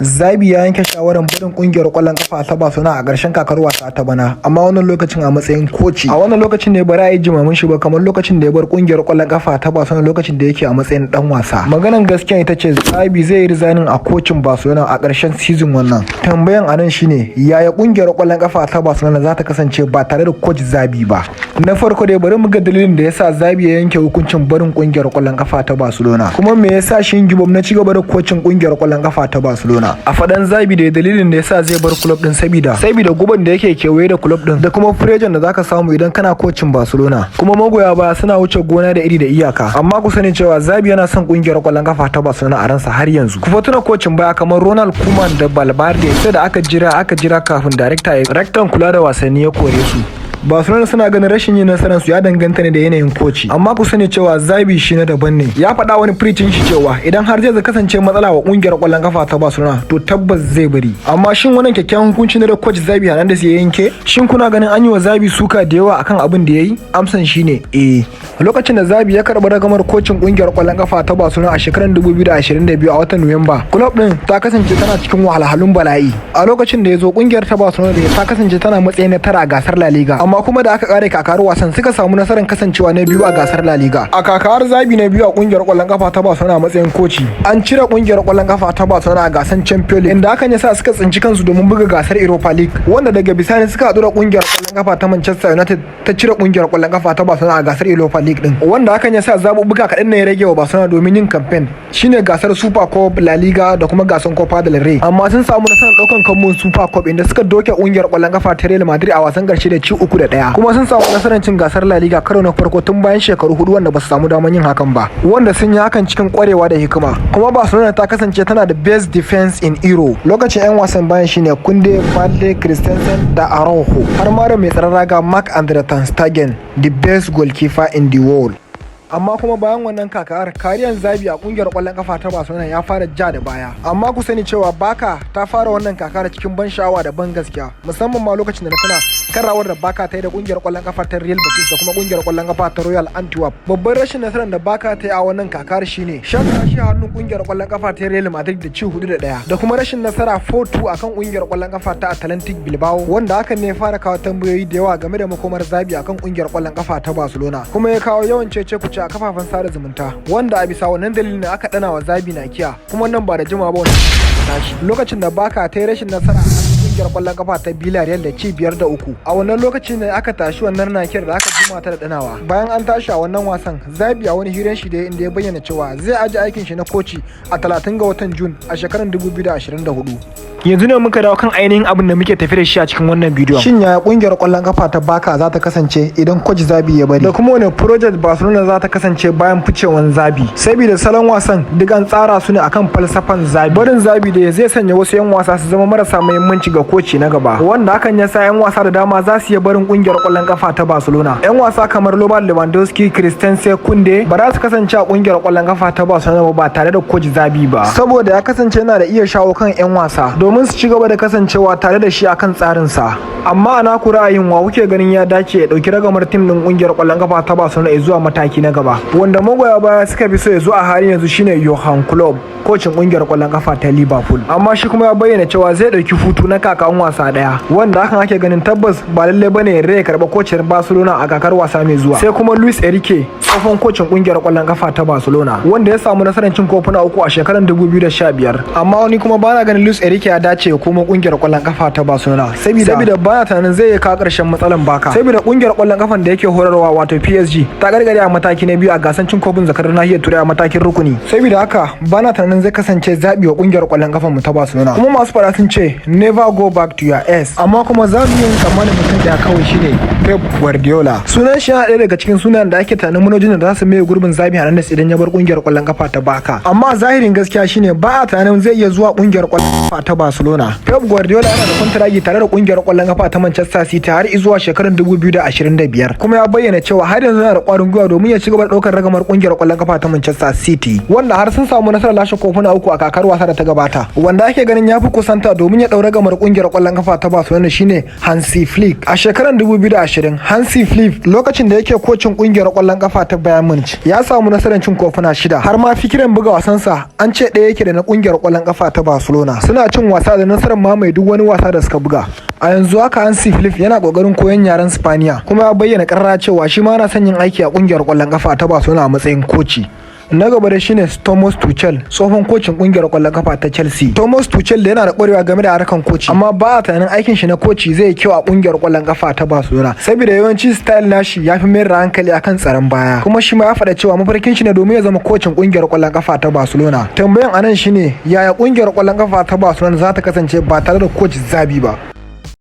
Xavi ya yanke shawarar barin kungiyar kwallon kafa ta Barcelona a ƙarshen kakar wasa ta bana, amma wannan lokacin a matsayin koci. A wannan lokacin ne ba za a yi jimamin shi ba kamar lokacin da ya bar kungiyar kwallon kafa ta Barcelona lokacin da yake a matsayin dan wasa. Maganan gaskiya ita ce Xavi zai yi resigning a kocin Barcelona a ƙarshen season wannan. Tambayan anan shine, yaya kungiyar kwallon kafa ta Barcelona za ta kasance ba tare da coach Xavi ba? Na farko dai, bari mu ga dalilin da yasa Xavi ya yanke hukuncin barin kungiyar kwallon kafa ta Barcelona. Kuma me yasa shi Gibom na cigaba da kocin kungiyar kwallon kafa ta Barcelona? A fadan Xavi da dalilin da yasa zai bar club din, sabida guban da yake kewaye da club din da kuma pressure da zaka samu idan kana kocin Barcelona. Kuma magoya baya suna wuce gona da iri da iyaka. Amma ku sani cewa Xavi yana son kungiyar kwallon kafa ta Barcelona a ransa har yanzu. Ku tuna kocin baya kamar Ronald Koeman da Valverde, sai da aka jira kafin director rektan kula da wasanni ya kore su. Barcelona suna ganin rashin yin nasarar su ya danganta ne da yanayin koci. Amma ku sani cewa Xavi shi na daban ne. Ya faɗa wani preaching shi cewa idan har zai kasance matsala wa kungiyar kwallon kafa ta Barcelona, to tabbas zai bari. Amma shin wannan kyakkyawan hukunci ne da coach Xavi Hernandez ya yanke? Shin kuna ganin an yi wa Xavi suka da yawa akan abin da yayi? Amsan shine eh. Lokacin da Xavi ya karɓi ragamar kocin kungiyar kwallon kafa ta Barcelona a shekarar 2022 a watan Nuwamba, club din ta kasance tana cikin wahalhalun bala'i. A lokacin da ya zo, kungiyar ta Barcelona da ta kasance tana matsayin na tara a gasar La Liga. Amma kuma da aka kare kakar wasan, suka samu nasarar kasancewa na biyu a gasar La Liga. A kakar Xavi na biyu a kungiyar kwallon kafa ta Barcelona a matsayin koci, an cire kungiyar kwallon kafa ta Barcelona a gasar Champions League, inda hakan ya sa suka tsinci kansu domin buga gasar Europa League, wanda daga bisani suka haɗu da kungiyar kwallon kafa ta Manchester United ta cire kungiyar kwallon kafa ta Barcelona a gasar Europa League din, wanda hakan ya sa zaɓuɓɓuka kaɗan ne ya rage wa Barcelona domin yin campaign, shine gasar Super Cup, La Liga da kuma gasar Copa del Rey. Amma sun samu nasarar ɗaukan kambun Super Cup, inda suka doke kungiyar kwallon kafa ta Real Madrid a wasan ƙarshe da ci 3-1. Kuma sun samu nasarar cin gasar La Liga karo na farko tun bayan shekaru 4 wanda ba su samu damar yin hakan ba, wanda sun yi hakan cikin kwarewa da hikima. Kuma Barcelona ta kasance tana da best defense in Euro lokacin. 'Yan wasan bayan shine Kounde, Balde, Christensen da Araujo, har ma da mai tsaron raga Marc Andre ter Stegen, the best goalkeeper in the world. Amma kuma bayan wannan kakar, career n Xavi a kungiyar kwallon kafa ta Barcelona ya fara ja da baya. Amma ku sani cewa Barca ta fara wannan kakar cikin ban sha'awa da ban gaskiya, musamman ma lokacin da na tana karawar da Barca ta yi da kungiyar kwallon kafa ta Real Betis da kuma kungiyar kwallon kafa ta Royal Antwerp. Babban rashin nasarar da Barca ta yi a wannan kakar shine shan kashi hannun kungiyar kwallon kafa ta Real Madrid da ci 4-1, da kuma rashin nasara 4-2 akan kungiyar kwallon kafa ta Athletic Bilbao, wanda hakan ne ya fara kawo tambayoyi da yawa game da makomar Xavi akan kungiyar kwallon kafa ta Barcelona, kuma ya kawo yawan cece kuce a kafafen sada zumunta, wanda a bisa wannan dalilin aka dana wa Xavi nakiya. Kuma nan ba da jimawa ba wannan tashi, lokacin da Barca ta yi rashin nasara a kungiyar kwallon kafa ta Villarreal da ci 5-3, a wannan lokacin ne aka tashi wannan nakiyar da aka jima ta da danawa. Bayan an tashi a wannan wasan, Xavi a wani hiran shi da inda ya bayyana cewa zai aji aikin shi na koci a 30 ga watan June a shekarar 2024. Yanzu ne muka dawo kan ainihin abin da muke tafi da shi a cikin wannan bidiyon. Shin yaya kungiyar kwallon kafa ta Barca za ta kasance idan coach Xavi ya bari, da kuma wani project Barcelona za ta kasance bayan ficewan Xavi? Saboda salon wasan duk an tsara su ne akan falsafan Xavi. Barin Xavi da zai sanya wasu yan wasa su zama marasa muhimmanci ga koci na gaba, wanda hakan ya sa yan wasa da dama za su iya barin kungiyar kwallon kafa ta Barcelona. Yan wasa kamar Robert Lewandowski, Christensen, Kounde ba za su kasance a kungiyar kwallon kafa ta Barcelona ba tare da coach Xavi ba, saboda ya kasance yana da iya shawo kan yan wasa domin su ci gaba da kasancewa tare da shi akan tsarinsa. Amma a naku ra'ayin, wa kuke ganin ya dace ya dauki ragamar team din kungiyar kwallon kafa ta Barcelona zuwa mataki na gaba? Wanda magoya baya suka fi so ya zo a halin yanzu shine Jurgen Klopp, kocin kungiyar kwallon kafa ta Liverpool. Amma shi kuma ya bayyana cewa zai dauki hutu na kakan wasa daya, wanda hakan ake ganin tabbas ba lalle bane ya karba kocin Barcelona a kakar wasa mai zuwa. Sai kuma Luis Enrique, tsohon kocin kungiyar kwallon kafa ta Barcelona, wanda ya samu nasarar cin kofuna uku a shekarar 2015. Amma wani kuma bana ganin Luis Enrique ya dace ya koma kungiyar kwallon kafa ta Barcelona, saboda bana tunanin zai kawo karshen matsalan Barca, saboda kungiyar kwallon kafan da yake horarwa, wato PSG, ta gargare a mataki na biyu a gasar cin kofin zakarar nahiyar Turai a matakin rukuni. Saboda haka bana tunanin zai kasance zabi wa kungiyar kwallon kafan mu ta Barcelona. Kuma masu fara sun ce "Never go back to your ex". Amma kuma za mu yi tsammanin mutum da kawai shine Pep Guardiola. Sunan shi yana ɗaya daga cikin sunan da ake tunanin manojin da za su maye gurbin Xavi Hernandez idan ya bar kungiyar kwallon kafa ta Barca. Amma zahirin gaskiya shine ba a tunanin zai iya zuwa kungiyar kwallon kafa ta Barcelona. Barcelona. Pep Guardiola yana da kwantaragi tare da kungiyar kwallon kafa ta Manchester City har zuwa shekarar 2025, kuma ya bayyana cewa har yanzu yana da kwarin gwiwa domin ya ci gaba da daukar ragamar kungiyar kwallon kafa ta Manchester City, wanda har sun samu nasarar lashe kofuna uku a kakar wasa da ta gabata. Wanda ake ganin ya fi kusanta domin ya ɗau ragamar kungiyar kwallon kafa ta Barcelona shine Hansi Flick. A shekarar 2020, Hansi Flick, lokacin da yake kocin kungiyar kwallon kafa ta Bayern Munich, ya samu nasarar cin kofuna shida. Har ma fikiran buga wasansa an ce ɗaya yake da na kungiyar kwallon kafa ta Barcelona. Suna cin wasa da nasarar mamaye duk wani wasa da suka buga. A yanzu haka Hansi Flick yana kokarin koyon yaren Spaniya, kuma ya bayyana karara cewa shi ma yana son yin aiki a kungiyar kwallon kafa ta Barcelona a matsayin koci. Na gaba da shine Thomas Tuchel, tsohon kocin kungiyar kwallon kafa ta Chelsea. Thomas Tuchel da yana da kwarewa game da harkan koci, amma ba a tunanin aikin shi na koci zai kyau a kungiyar kwallon kafa ta Barcelona, saboda yawanci style nashi ya fi mayar da hankali akan tsaron baya. Kuma shi ma ya faɗa cewa mafarkin shi ne domin ya zama kocin kungiyar kwallon kafa ta Barcelona. Tambayan anan shine, yaya kungiyar kwallon kafa ta Barcelona za ta kasance ba tare da coach Xavi ba?